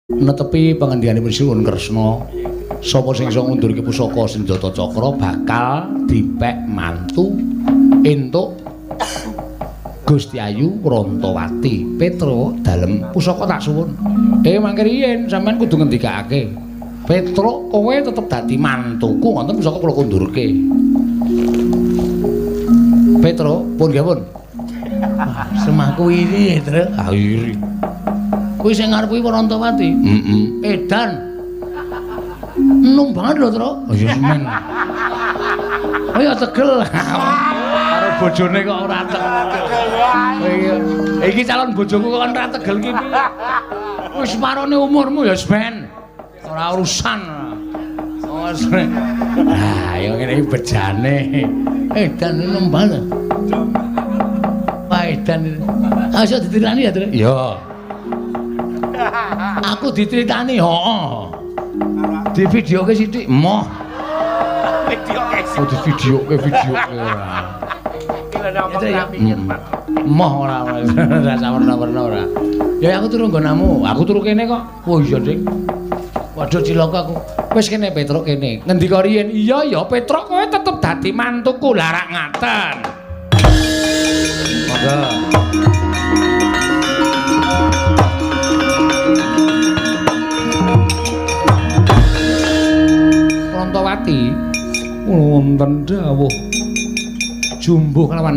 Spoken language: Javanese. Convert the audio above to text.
Netepi pangendikaning Sinuwun Kresna, sapa sing iso ngundurke pusaka senjata cakra bakal dipek mantu entuk Gusti Ayu Rantawati. Petro dalem pusaka tak suwun. Mangke riyin sampean kudu ngendikake. Petro, kowe tetep dadi mantuku, ngoten pusaka kula kundurke. Petro, pun nggih pun. Semaku iri, Tru. Ah iri. Kuwi sing ngarep kuwi Rantawati. Heeh. Edan. Enom banget lho, Tru. Oh ya semen. Oh ya tegel. Karo bojone kok ora tegel. Iya. Iki calon bojoku kok ora tegel iki piye? Wis parone umurmu ya ben. Ora urusan. Oh, ah, ya ngene iki bejane. Edan enom banget. Wah, edan. Ah, iso dicritani ya, Tru? Iya. Aku diceritani, heeh. Di videoke sithik, emoh. Videoke. Oh, di videoke videoke ora. Iki lho mikir, Pak. Emoh ora ora sawerna-werna ora. Ya aku turu nggonamu, aku turu kene kok. Oh iya, Dik. Waduh cilaka aku. Wis kene Petruk kene. Ngendika riyin? Iya ya Petruk kowe tetep dadi mantuku. Lah rak ngaten. Monggo. Rantawati wonten dawuh jumbuh kelawan